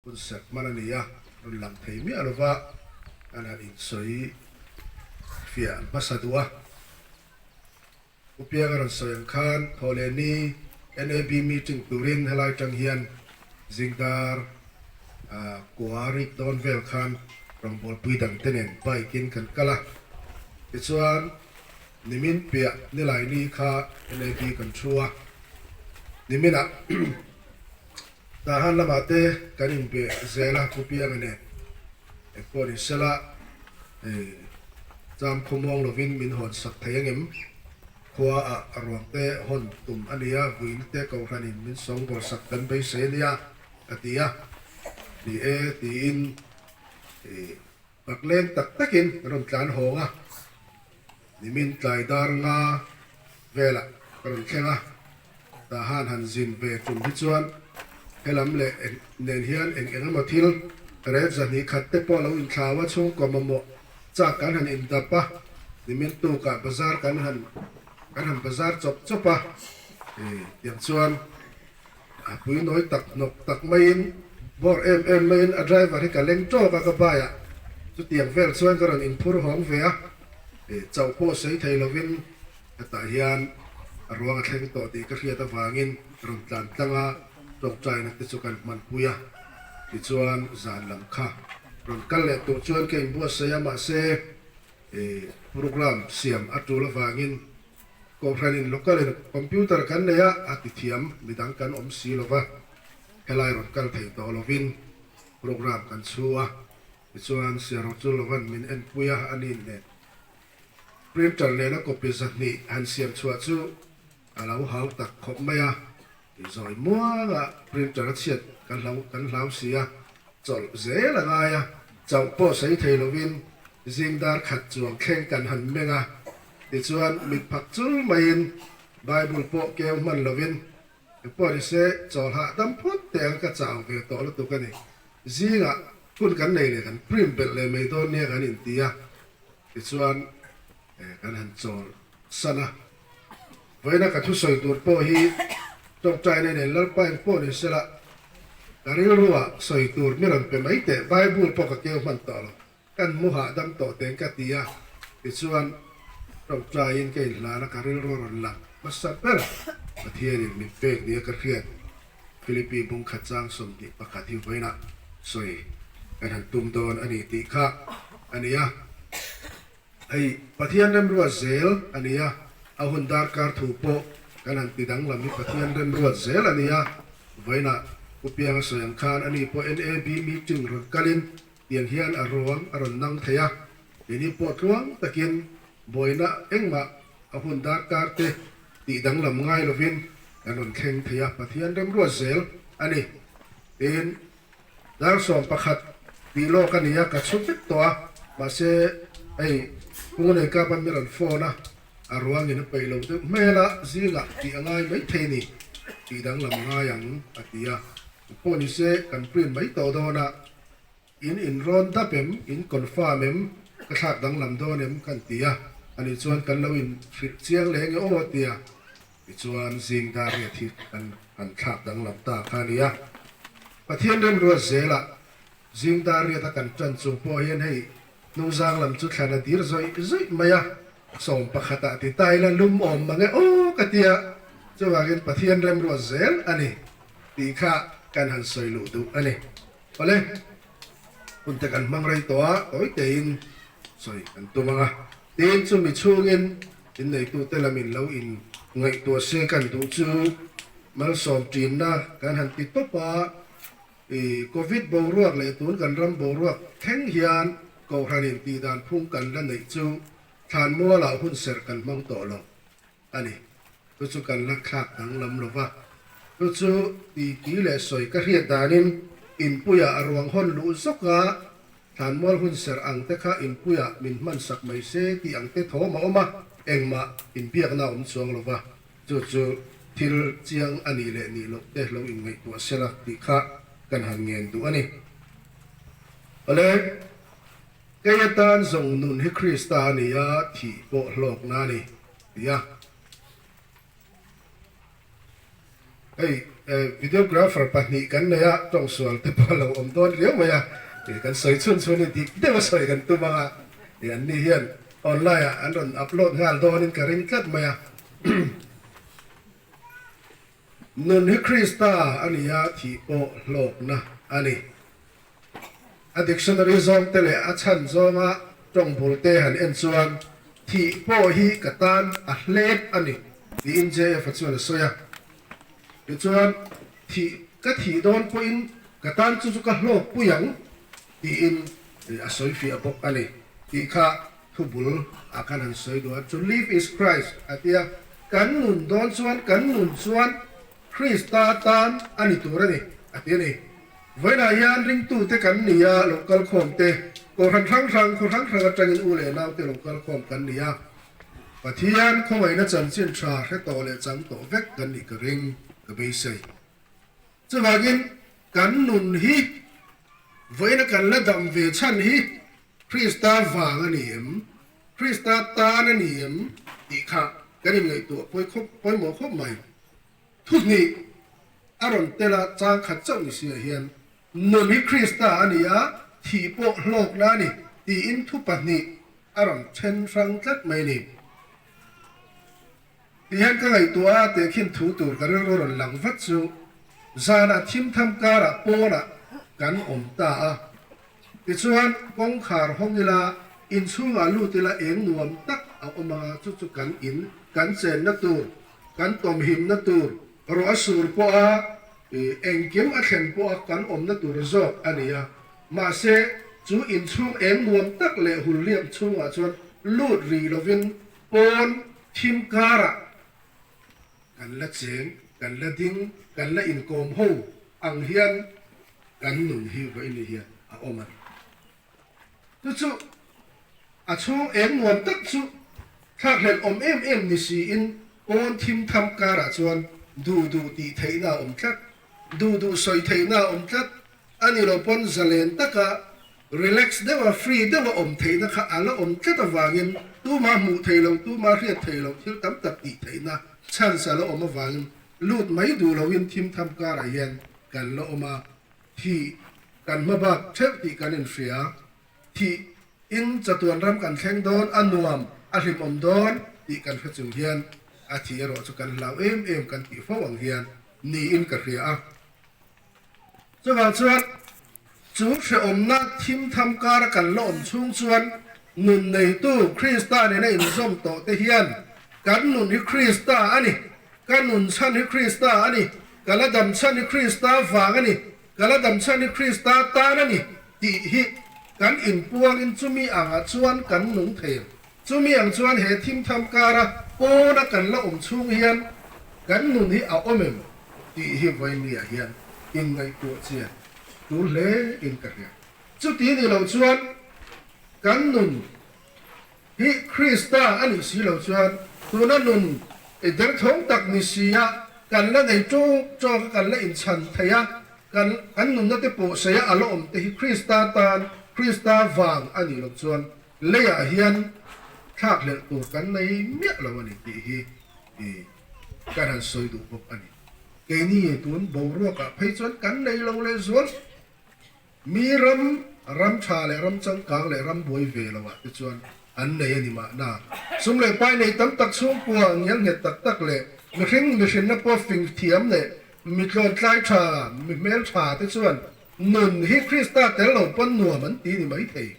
Hun serh hman a ni a, rawn lang thei miah lova an han insawi fiah hmasa duh a. Pu Pianga rawn sawi ang khan Thawhlehni NAB meeting turin helai tang hian zingdar kua rik dawn vel khan rawngbawlpui dangte nen bike in kan kal a. Tichuan nimin piah Nilaini kha NAB kan thu a, niminah Tahan lamah te kan inbe zel a, Pu Pianga nen engpawh ni sela cham khawmuang lovin min hawn sak thei angem? Khua ah ruang te hawn tum a nia, vuina te kohhranin min sawngbawl sak kan beisei a nia, a ti a. Ni e tiin pakleng tak takin kan rawn tlan hawng a. Nimin tlai dar nga velah ka rawn thleng a, tah han han zin ve tum hi chuan helam leh nen hian eng eng emaw thil ret zahnih khat te pawh lo inthlau a, chhungkaw mamawh chak kan han indap a, nimin tukah bazar kan han kan han bazar chawp chawp a, tiang chuan a pui nawi tak hnawk tak maiin bawr em em maiin a driver hi ka leng tawk a ka baiah chutiang vel chuan ka rawn inphur hawng ve a, chauh pawh sawi thei lovin hetah hian a ruang a thleng tawh tih ka hriat avangin ka rawn tlan tlang a, tawngtaina te chu kan hmanpui a, tichuan zan lam kha rawn kal leh tur chuan ka inbuatsaih a, mahse program siam a tul avangin Kohhranin local in computer kan nei a, a ti thiam, midang kan awm si lova, helai rawn kal thei tawh lovin program kan chhu a, tichuan Siaro chu lovan min enpui a, a nin nen printer nena copy 200 han siam chhuah chu a lo hau tak khawp mai a, zawi muanga printer a chhiat kan hlau kan hlau si a, chawlh zel a ngai a, chauh pawh sawi thei lovin zing dar khat chuang thleng kan han meng a. Tichuan, mit phak chul maiin Bible pawh keu hman lovin, Engpawh ni se, chawl hahdam phawt teh ang ka chau ve tawh lutuk a ni. Zingah hun kan nei leh kan print belh leh mai dawn nia kan inti a, tichuan kan han chawl san a. Vawiina ka thusawi tur pawh hi tawngtaina nen Lalpa engpawh ni sela ka rilruah sawi tur mi rawn pe mai teh, Bible pawh ka keu hman tawh lo. Kan mu hahdam tawh teng ka ti a, tichuan tawngtaiin ka inhlan a, ka rilru a rawn lang hmasa ber. Pathianin min pek nia ka hriat Philippi bung khat chang 21 hi vawiinah sawi kan han tum dawn a ni tih kha a ni a. Hei Pathian remruat zel a ni a, a hun darkar thu pawh kan han ti danglam hi Pathian remruat zel a ni a, vawiinah Pu Pianga sawi ang khan ani pawh NAB meeting rawn kalin Tiang hian a ruang a rawn nang thei a, keini pawh tluang takin buaina engmah a hun darkar te tih danglam ngai lovin kan rawn thleng thei a, Pathian remruat zel a ni. Tin, dar 11 tih lawk a ni a, ka chhu vek tawh a, mahse hei Pungnei Kapa mi rawn phone a, a ruangin a peih lo deuh hmel a, zingah tih a ngai mai thei ni, tih danglam ngai ang a ti a, pawh ni se kan print mai tawh dawn a. In inrawn dap em? In confirm em? Ka thlak danglam dawn em? Kan ti a, ani chuan kan lo in hrilh chiang leh nge aw ti a, tichuan zing dar riat hi kan han thlak danglam ta kha a ni a. Pathian remruat zelah zing dar riata kan tan chung pawh hian hei hnungzang lam chu thlan a dir zawih zawih mai a, 11 ah ti ta ila lum awm mang e aw ka ti a, chuvangin Pathian remruat zel a ni tih kha kan han sawi luh duh a ni. Awle, hun te kan hmang rei tawh a, tawi tein sawi kan tum ang a. Tin, chumi chhungin inneitute lamin lo in ngaihtuah se kan duh chu malsawm ṭinna kan han ti tawp a. I Covid boruak leh tun kan ram boruak thleng hian Kohhranin tihdan phung kan la neih chu thlanmualah hun serh kan hmang tawh lo. a ni. Chu chu kan la thlak danglam lo va, chu chu titi leh sawi ka hriat danin inpuiah a ruang hawn luh zawk a, thlanmual hun serh ang te kha inpuiah min hman sak mai se tih ang te thawm a awm a, engmah inbiakna a awm chuang lo va, chu chu thil chiang a nih leh nih loh te lo inngaihtuah sela tih kha kan han ngen duh a ni. Awle. Kei atan zawng nun hi Krista a ni a, thih pawh hlawkna a ni, ti a. Hei, Videographer pahnih kan nei a, tawngsual te pawh a lo awm dawn riau mai a, kan sawi chhun chhun hi dik deuh a sawi kan tum ang a, an ni hian online ah an rawn upload nghal dawnin ka ring tlat mai a. Nun hi Krista a ni a, thih pawh hlawkna a ni. A dictionary zawngte leh a chhan zawnga tawng bulte han en chuan thih pawh hi ka tan a hlep a ni tiin JF-a chuan a sawi a. Tichuan, thih ka thih dawn pawhin ka tan chu chu ka hlawk pui ang tiin a sawi fiah bawk a ni tih kha Thu bul ah khan han sawi duh a, To live is Christ a ti a, kan nun dawn chuan kan nun chuan Krista tan a ni tur a ni a ti a ni. Vawiinah hian ringtute kan ni a, lo kal khawm te, kohhran hrang hrang, khaw hrang hrang atangin u leh naute lo kal khawm kan ni a, Pathian khawngaihna chanchin tha hre tawh leh chang tawh vek kan nih ka ring, ka beisei. Chuvangin kan nun hi vawiina kan la dam ve chhan hi Krista vang a ni em? Krista tan a ni em? tih kha kan inngaihtuah pawi khawp pawimawh khawp mai. Thu hnih a rawn tel a, chang khat chauh ni siah hian nun hi Krista a ni a, thih pawh hlawkna a ni tiin thu pahnih a rawn then hrang tlat mai a ni. Ti hian ka ngaihtuah a, tehkhin thu tur ka rilru rawn lang vat chu zanah thim tham karah pawnah kan awm ta a. Tichuan, kawngkhar hawng ila, inchhungah lut ila eng nuam tak a awm anga chu chu kan in, kan chenna tur, kan tawmhimna tur, rawh a sur pawha engkim a thlen pawha kan awmna tur zawk a ni a. Mahse, chu inchhung eng nuam tak leh hulhliam chhungah chuan lut rih lovin pawn thim karah kan la cheng, kan la ding, kan la inkawm ho ang hian kan nun hi vawiin hian a awm a ni. Chu chu a chhung eng nuam tak chu thlakhlelh awm em em ni siin pawn thim tham karah chuan duh duh tih theihna a awm tlat, duh duh sawi theihna a awm tlat, a ni lo pawn zalen taka relax deuha free deuha awm theihna kha a la awm tlat avangin tuma hmuh theih loh, tuma hriat theih loh thil tam tak tih theihna chance a la awm avangin lut mai duh loin thim tham karah hian kan la awm a, thih kan hma bak theuh tih kan inhria, thih in chatuan ram kan thleng dawn, a nuam, a hlimawm dawn tih kan hre chung hian a thih erawh chu kan hlau em em kan tih fo ang hian niin ka hria a. Chuvang chuan chu hrehawmna thim tham kara kan la awm chhung chuan nun neitu Krista nena inzawm tawh te hian kan nun hi Krista a ni, ka nun chhan hi Krista a ni, ka la dam chhan hi Krista vang a ni, ka la dam chhan hi Krista tan a ni tih hi kan inpuangin chumi angah chuan kan nung thei ang. Chumi ang chuan he thim tham kara pawna kan la awm chhung hian kan nun hi a awm em tih hi vawinia hian inngaihtuah chian tul hle in ka hria. Chuti ni lo chuan kan nun hi Krista a nih si lo chuan tuna nun i derthawng tak ni sia kan la nei tawk tawk a kan la inchhan thei a, kan kan nunna te pawh saia a la awm te hi Krista tan Krista vang a nih loh chuan Leiah hian thlakhlelh tur kan nei miah lo a ni tih hi kan han sawi duh bawk a ni. Keini tun boruakah phei chuan kan nei lo leh zual. Mi ram, ram tha leh ram changkang leh ram buai ve loah te chuan an nei a ni mahna. Sum leh pai nei tam tak chhungkua ngial nghet tak tak leh mihring mihrinna pawh fing thiam leh mi tlawntlai tha, mi hmel tha te chuan nun hi Krista tel lo pawn nuam an ti ni maithei.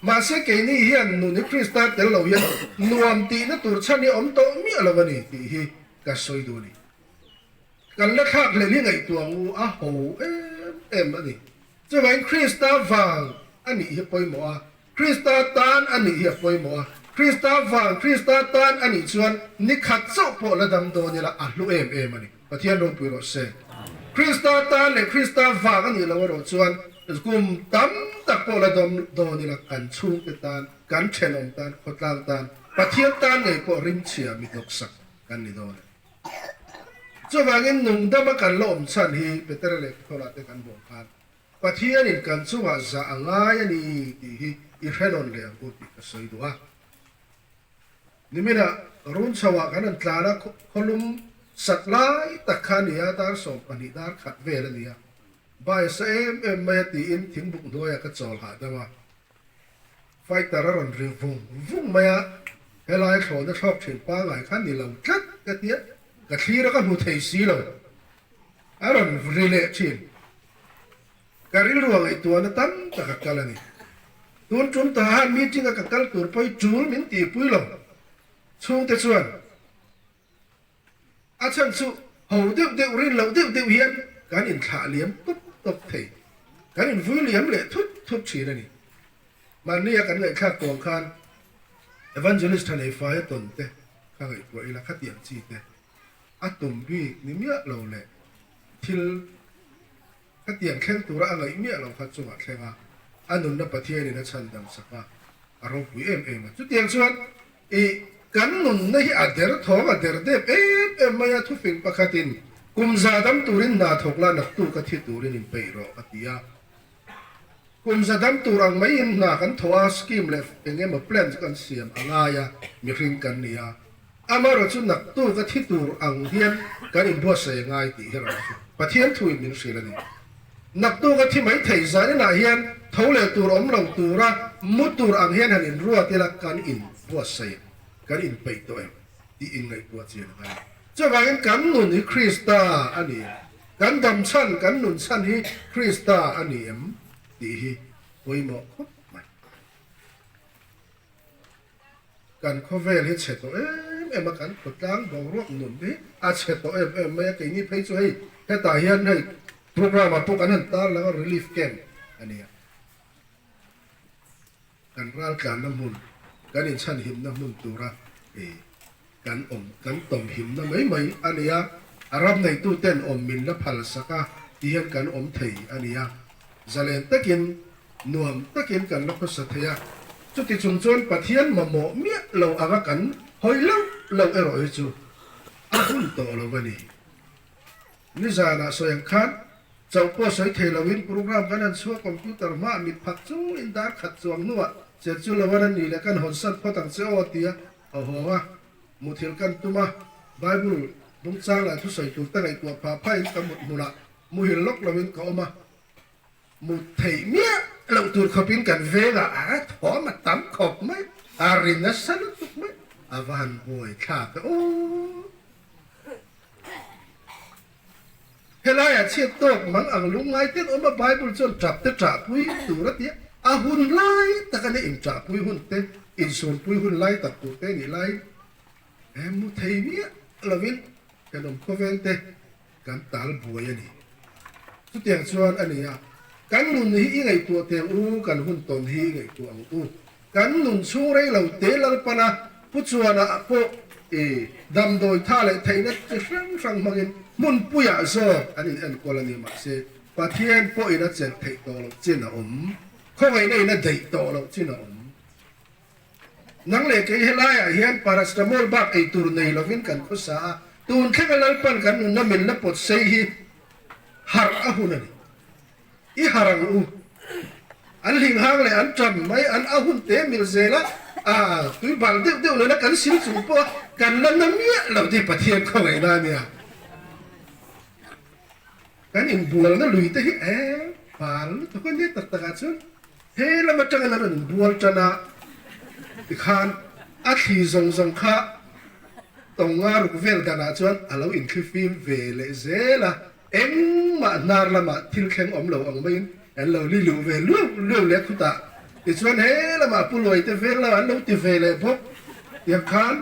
Mahse keini hian nun hi Krista tel lo hian nuam tihna tur chhan hi awm tawh miah lo a ni tih hi ka sawi duh a ni. Kan la thlak hlel hi ngaihtuah ngu a ho em em a ni. Chuvangin Krista vang a nih hi pawimawh a, Krista tan a nih hi a pawimawh a, Krista vang, Krista tan a nih chuan ni khat chauh pawh la dam dawn ila a hlu em em a ni. Pathian ropui rawh se. Krista tan leh Krista vang a nih loh erawh chuan kum tam tak pawh la dawm dawn ila kan chhungte tan, kan thenawm tan, khawtlang tan, Pathian tan ngei pawh rimchhia mi hnawksak kan ni dawn e. Chuvangin nungdama kan la awm chhan hi Petera leh Paula te kan bawh khan Pathianin kan chungah zah a ngai a ni tih hi i hrenawn leh ang u tih ka sawi duh a. Niminah run chhoah kan han tlan a, khawlum. Sat lai tak kha a ni a, dar 12 dar khat vel a ni a. Bai a sa em em mai a tiin thingbuk hnuaiah ka chawl hahdam a. Fighter a rawn ri vung vung mai a, helai thlawhna thlawk thin pangai kha ni lo tlat ka tia, ka thlir a ka hmu thei si lo. A rawn ri leh thin. Ka rilru a ngaihtuahna tam tak a kal a ni. Tun tum ta han meeting a ka kal tur pawh hi tul min tihpui lo. Chhungte chuan a chhan chu ho deuh deuh rin loh deuh deuh hian kan inthlah liam tawp tawp thei. Kan invui liam leh thut thut thin a ni. Mahnia kan ngaihthlak tuang khan Evangelist tha nei faia tawn te ka ngaihtuah ila khatiang chi te a tum bik ni miah lo leh thil Khatiang thleng tura a ngaih miah lo kha chungah thleng a, a nunna Pathianin a chhandam sak a, a ropui em em a. Chutiang chuan i kan nunna hi a der thawng, a der dep em em mai a, thufing pakhatin kum za dam turin hna thawk la naktuk a thi turin inpeih rawh a ti a. Kum za dam tur ang maiin hna kan thawh a, scheme leh eng emaw plan chu kan siam a ngai a, mihring kan ni a. Amaherawh chu naktuk a thi tur ang hian kan inbuatsaih a ngai tih hi rawh chu Pathian thuin min hrilh a ni. Naktuk a thi mai thei zan inah hian tho leh tur awm lo tura mu tur ang hian han inruat ila kan inbuatsaih kan inpeih tawh em tih inngaihtuah chian a ngai a. Chuvangin kan nun hi Krista a ni em? Kan dam chhan, kan nun chhan hi Krista a ni em tih hi pawimawh khawp mai. Kan khawvel hi chhe tawh em em a, kan khawtlang boruak nun hi a chhe tawh em em mai a, keini phei chu hei hetah hian hei programme ah pawh kan han tar lang a, relief camp a nia. Kan raltlanna hmun, kan inchhanhimna hmun tura kan awm, kan tawmhimna mai mai a nia, a ram neituten awm min la phal sak a ti hian kan awm thei a nia. Zalen takin Nuam takin kan la khawsa thei a, chuti chung chuan Pathian mamawh miah lo anga kan hawi loh loh erawh hi chu a hun tawh lo a ni. Nizanah sawi ang khan chauh pawh sawi thei loin program kan han chhuah computer hmaah mit phak chungin dar khat chuang hnuah chen chu lo an ni leh kan hawn san phawt ang che aw tia a hawng a, muthilh kan tum a, Bible bungchang leh thusawi tur te ngaihtuah phah phahin ka mut hmunah muhil lawk loin ka awm a. Mut theih miah loh tur khawpin kan vengah a thawm a tam khawp mai, a ri nasa lutuk mai, a va han buai thlak e aw. Helaiah chhiat tawk mang ang lungngai ten awm a, Bible chuan tap te ṭahpui tur a ti a, a hun lai tak a nia inṭahpui hun te, insunpui hun lai tak tur te nih laiin he mu thei miah lovin thenawm khawvel te Kan tal buai a ni. Chutiang chuan a ni a, kan nun hi i ngaihtuah teh ang u, kan hun tawn hi i ngaihtuah ang u. Kan nun chhung rei lo te Lalpana Pu Chuana pawh i damdawi tha leh theihna chi hrang hrang hmangin hmunpuiah zawk an in enkawl a ni. Mahse, Pathian pawhin a chelh theih tawh loh chin a awm, khawngaihna in a deih tawh loh chin a awm. Nang leh kei helaiah hian paracetamol bak ei tur nei lovin kan khawsa a, tun thlenga Lalpan kan nunna min la pawt sei hi harh a hun a ni. I harh ang u. An hlinghang leh an ṭam mai, an a hun te mil zel a, a tui bal deuh deuh nena kan sil chung pawh a kan la na miah lo tih Pathian khawngaihna a nia. Kan inbualna lui te hi e bal lutuk a nia tak takah chuan he lam atangin an rawn inbual tan a tikhan a thli zawng zawng kha tawnga ruk vel danah chuan a lo inthlifim ve leh zel a, engmah hnar lamah thil thleng awm lo ang maiin an lo li luh ve luau luau leh khutah tichuan he lamah Pu Luai te veng lamah an lo ti ve leh bawk tiang khan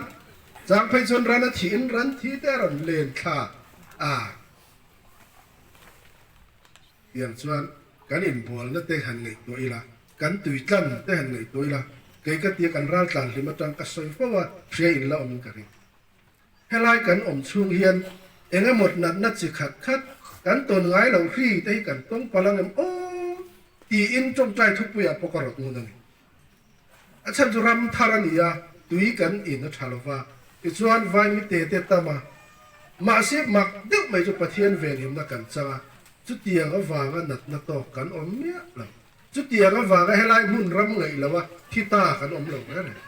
chang phei chuan ran a thihin ran thi te a rawn len thla a. Tiang chuan kan inbualna te han ngaihtuah ila, kan tuitlan te han ngaihtuah ila, kei ka tia kan raltlan hlim atang ka sawi fo a, hria in la awmin ka ring. Helai kan awm chhung hian eng emaw natna chi khat khat kan tawn ngai loh hri te hi kan tawng palh ang em aw tiin tawngtai thupuiah pawh ka rawt ngun a ni. A chhan chu ram thar a ni a, tui kan in a tha lo va, tichuan vaimi te te tam a. Mahse mak deuh mai chu Pathian venhimna kan chang a, chutiang avanga natna tawk kan awm miah lo. Chutiang avanga helai hmun ram ngaih lo a thi ta kan awm lo reng reng.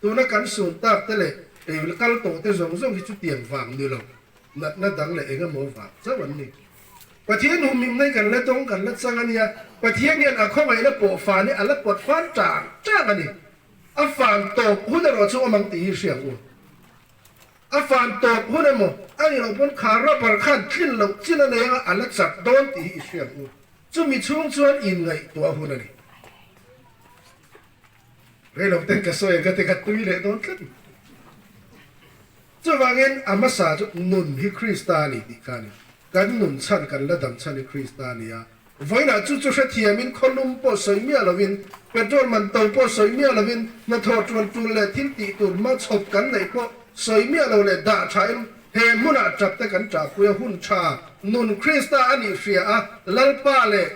Tuna kan sun tak te leh ei kal tawh te zawng zawng hi chutiang vang ni lo. Natna dang leh eng emaw vang chauh an ni. Pathian humhimna hi kan la dawng, kan la chang a nia. Pathian hian a khawngaihna pawh fan hi a la pawt fan tang tang a ni. A fan tawp hun erawh chu awm ang tih hi hria ang u. A fan tawp hun emaw a nih loh pawn kha rubber khan tlin loh chin a nei anga a la chat dawn tih hi i hria ang u. Chumi chhung chuan inngaihtuah hun a ni. Reilo ten ka sawi ang ka ti kha tui leh dawn tlat. Chuvangin a hmasa chu nun hi Krista a ni tih kha a ni. Kan nun chhan, kan la dam chhan hi Krista a ni a. Vawiinah chu chu hrethiamin khawlum pawh sawi miah lovin, petrol man to pawh sawi miah lovin, hnathawh tuan tul leh thil tih tur hma chhawp kan neih pawh sawi miah lo leh dah thain he hmunah tap te kan ṭahpui a, hun ṭha nun Krista a nih hria a, Lalpa leh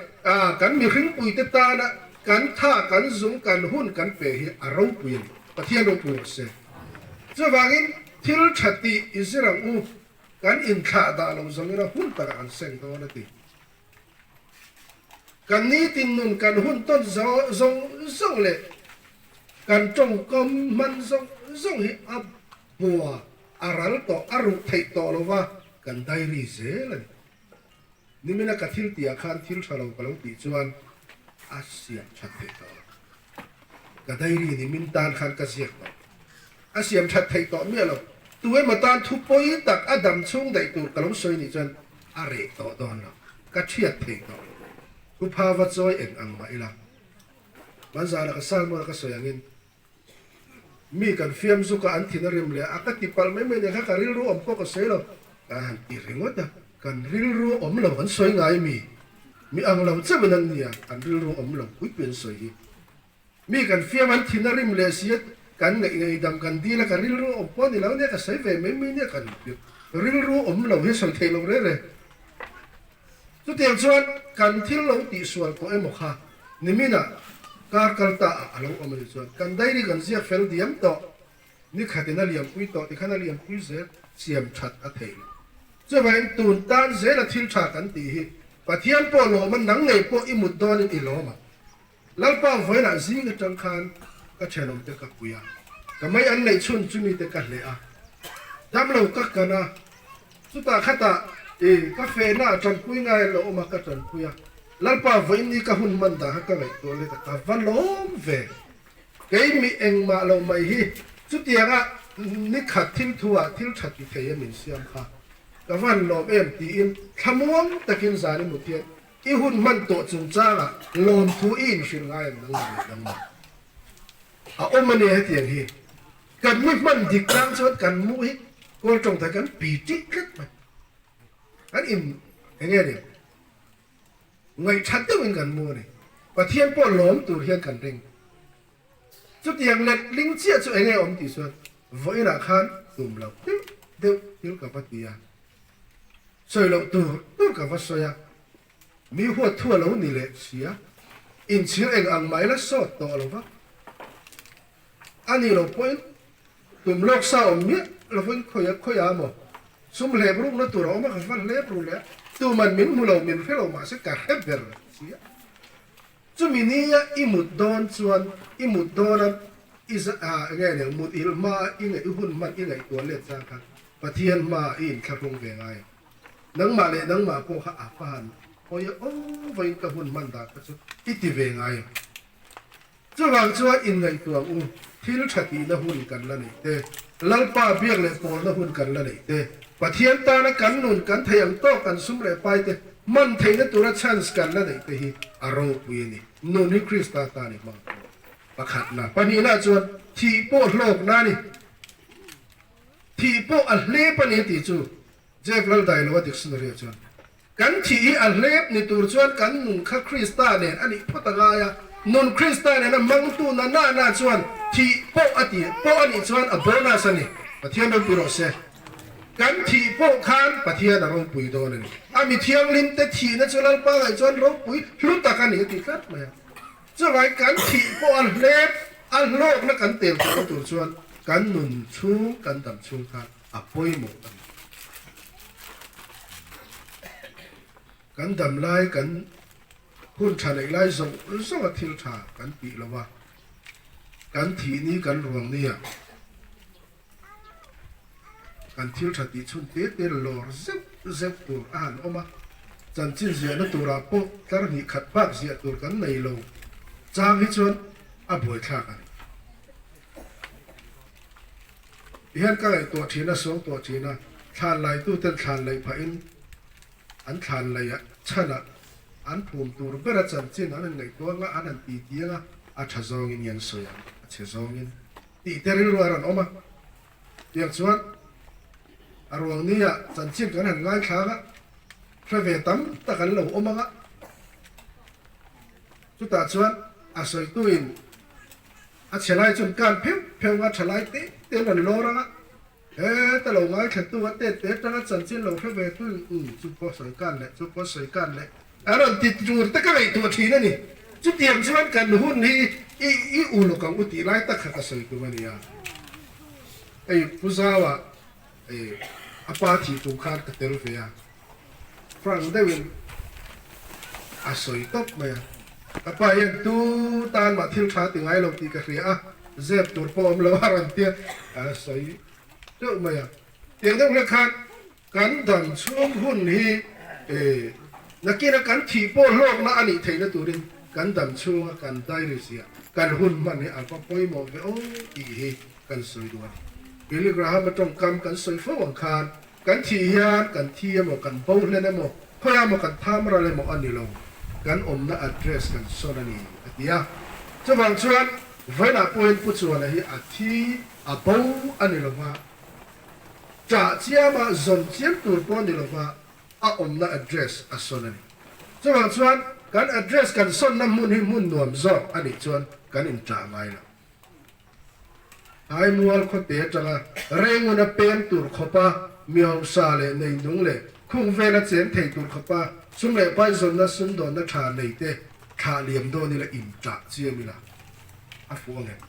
kan mihringpuite tana Kan tha, kan zung, kan hun kan pe hi a ropui a ni. Pathian ropui rawh se. Chuvangin thil tha tih i zir ang u, kan inthlah dah lo zawngin a hun takah kan seng dawn a ti. Kan nitin nun kan hun tawn zawng zawng leh kan tawngkam hman zawng zawng hi a bua, a ral tawh, a ruh theih tawh lova kan diary zel a ni. Nimina ka thil tihah khan thil tha lo ka lo tih chuan a siam that theih tawh lo. Ka diary nimin tan khan ka ziak tawh. A siam that theih tawh miah lo. Tu emaw tan thu pawi tak a dam chhung daih tur ka lo sawi nih chuan a reh tawh dawn lo. Ka thiat thei tawh lo. Thupha va chawi eng ang mah ila. Hmanzana ka sermon a ka sawi angin Mi kan fiam zuk a, an thin a rim leh a, ka ti palh mai mai nia kha ka rilru awm pawh ka sawi lo, ka han ti ringawt a, kan rilru awm lo an sawi ngai mi, mi ang lo chauh in an nia, an rilru awm lo pui pui an sawi hi. Mi kan fiam an thin a rim leh si a, kan ngaih ngaihdam kan dil a, ka rilru awm pawh ni lo nia, ka sawi ve mai mai nia kan ti, rilru awm lo hi sawi theih lo reh reh. Chutiang chuan kan thil lo tihsual tawh emaw kha niminah kar kal ta ah a lo awm a nih chuan kan diary kan ziak fel diam tawh, ni khatin a liampui tawh tikhan a liampui zel siam that a theih loh. Chuvangin tun tan zela thil tha kan tih hi Pathian pawh lawm a, nang ngei pawh i mut dawnin i lawm ang. Lalpa vawiinah zing atang khan ka thenawmte ka pui a, ka mei an neih chhun chumi te ka hleh a, damlo ka kan a, chutah khatah i ka fehna ah tanpui ngai an lo awm a, ka tanpui a, Lalpa vawiin ni ka hun hman dah kha ka ngaihtuah let a, ka va lawm ve. Kei mi engmah lo mai hi chutianga ni khat thil thu ah thil tha ti thei a min siam kha ka van lawm em tiin thlamuang takin zan i mut hian I hun hman tawh chungchangah lawmthu i inhrilh ngai ang nangmah leh nangmah. A awm a nia hetiang hi. Kan mi hman dik tlang chuan kan mu hi kawl tawngtai kan pi ṭih tlat mai. Kan in eng nge ni ngaihthat deuhin kan mu a ni. Pathian pawh lawm tur hian kan ring. Chutiang let ling chiah chu eng nge awm tih chuan vawiinah khan tum loh deuh deuh thil ka va ti a. Sawi loh tur tur ka va sawi a, mi huat thu a lo ni leh si a, inchhir eng ang mah ila sawt tawh lo va, a nih loh pawhin tum lawk sa awm miah lovin khawi khawi a maw sum hlep rukna tur a awm a, ka va hlep ru leh a, tuman min hmu lo min hre lo mahse ka hre ber si a. Chumi nia i mut dawn chuan i mut dawna i eng nge nia mut ilh hma i ngaih i hun hman i ngaihtuah let chang khan Pathian hma i inthlahrung ve ngai ang. Nangmah leh nangmah pawh kha a pahan hawi a aw vawiin ka hun hman dan kha chu i ti ve ngai ang. Chuvang chuan inngaihtuah ang u, thil tha tihna hun kan la neih te, Lalpa biak leh pawlna hun kan la neih te, Pathian tana kan nun kan theih ang tawk kan sum leh pai te hman theihna tura chance kan la neih te hi a ropui a ni. Nun hi Krista tan i hmang tawh. Pakhatna. Pahnihna chuan thih pawh hlawkna a ni. Thih pawh a hlep a ni tih chu Jack Laldailo a dictionary ah chuan kan thih hi a hlep ni tur chuan kan nun kha Krista nen a nih phawt a ngai a, nun Krista nena hmangtu na na na chuan thih pawh a ti pawh a nih chuan a bonus a ni. Pathian ropui rawh se. Kan thih pawh khan Pathian a ropui dawn a ni. A mi thianghlim te thihna chu Lalpa ngaih chuan ropui hlu tak a ni a ti tlat mai a. Chuvai kan thih pawh a hlep a hlawkna kan tel tawhna tur chuan kan nun chhung kan dam chhung kha a pawimawh a ni. Kan dam lai kan hun tha neih lai zawng zawng a thil tha kan tih lo a, kan thih ni kan ruang ni ah. kan thil tha tih chhun te te lawr zeuh zeuh tur a han awm a, chanchin ziahna turah pawh tlar hnih khat bak ziah tur kan nei lo chang hi chuan a buaithlak a ni. Tihian ka ngaihtuah thin a, suangtuah thin a, thlan laituten thlan laih phahin an thlan laih chhanah an phum tur bera chanchin an han ngaihtuah anga an han titi anga a tha zawngin i an sawi ang, a chhe zawngin tih te rilru a rawn awm a. Tiang chuan a ruang nia chanchin kan han ngaithlang a, hre ve tam tak an lo awm anga chutah chuan a sawituin A chhe lai chuan kan pheuh pheuh a, tha lai te te an rawn lawr ang a, heta lo ngaithla tu a tet te atanga chanchin lo hre ve tu in umm chu pawh sawi kan leh chu pawh sawi kan leh a rawn ti tur te ka ngaihtuah thin a ni. Chutiang chuan kan hun hi i i uluk ang u tih lai tak kha ka sawi tum a nia. Hei Pu Zaua eh a pa thih tum khan ka tel ve a. Frank deuhin a sawi tawp mai a, ka pa hian tu tan mah thil tha ti ngai lo tih ka hria a, zep tur pawh awm lo a rawn tia a sawi teuh mai a. Tiang deuh hlek khan kan dam chhung hun hi nakina kan thih pawh hlawkna a nih theihna turin kan dam chhunga kan diary ziah kan hun hman hi a va pawimawh ve aw tih hi kan sawi duh a ni. Billy Graham-a tawngkam kan sawi fo ang khan Kan thih hian kan thi emaw, kan bo hlen emaw, khawiah emaw kan tham ral emaw a ni lo, kan awmna address kan sawn a ni, a ti a. Chuvang chuan vawiinah pawhin Pu Chuana hi a thi, a bo a ni lo va, ṭah chiama zawn chiam tur pawh a ni lo va, a awmna address a sawn a ni. Chuvang chuan kan address kan sawnna hmun hi hmun nuam zawk a nih chuan kan inṭah ngai lo. Haimual khawte atanga Renguna peng tur khawpa mi hausa leh neinung leh khung vela cheng thei tur khawpa sum leh paizawnna sumdawnna tha nei te thlah liam dawn ila inṭah chiam ila a fuh ang em?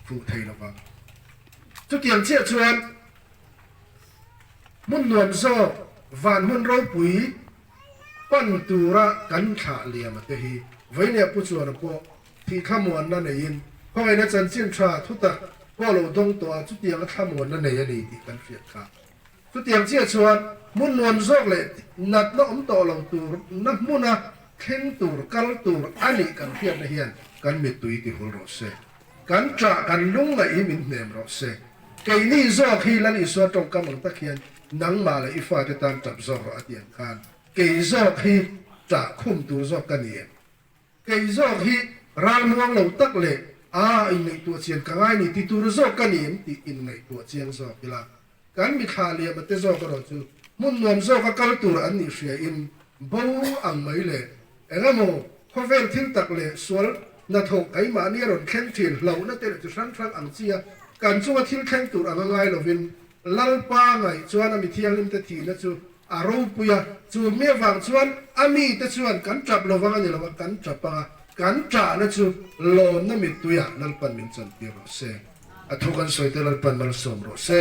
Fuh thei lo vang. Chutiang chiah chuan hmun nuam zawk van hmun ropui pan tura kan thlah liam a te hi Vawinia Pu Chuana pawh Thih thlamuanna neiin khawngaihna chanchin tha thutak pawh lo dawng tawh a, chutianga thlamuanna nei a ni tih kan hriat kha. Chutiang chiah chuan hmun nuam zawk leh natna awm tawh lo tur na hmuna thleng tur, kal tur a nih kan hriatna hian kan mittui ti hul rawh se. Kan ṭah, kan lungngaih hi min hnem rawh se. Keini zawk hi Lal Isua tawngkam ang tak hian nangmah leh i fate tan ṭap zawk rawh a ti ang khan kei zawk hi ṭah khum tur zawk ka ni em? Kei zawk hi ralmuang lo tak leh a inngaihtuah chian ka ngai ni ti tur zawk ka ni em tih inngaihtuah chiang zawk ila. Kan mithla liam a te zawk erawh chu hmun nuam zawka kal tur an nih hria in bo ang mai leh eng emaw khawvel thil tak leh sual hnathawk keimahni a rawn thleng thin hlauhna te leh chi hrang hrang ang chia kan chunga thil thleng tur anga ngai lovin Lalpa ngaih chuan a mithianghlim te thihna chu A ropui a, chu mi avang chuan a mite chuan kan tap lo vang a ni lo a, kan tap ang a, kan tahna chu lawmna mittuiah Lalpan min chantir rawh se. A thu kan sawi te Lalpan malsawm rawh se.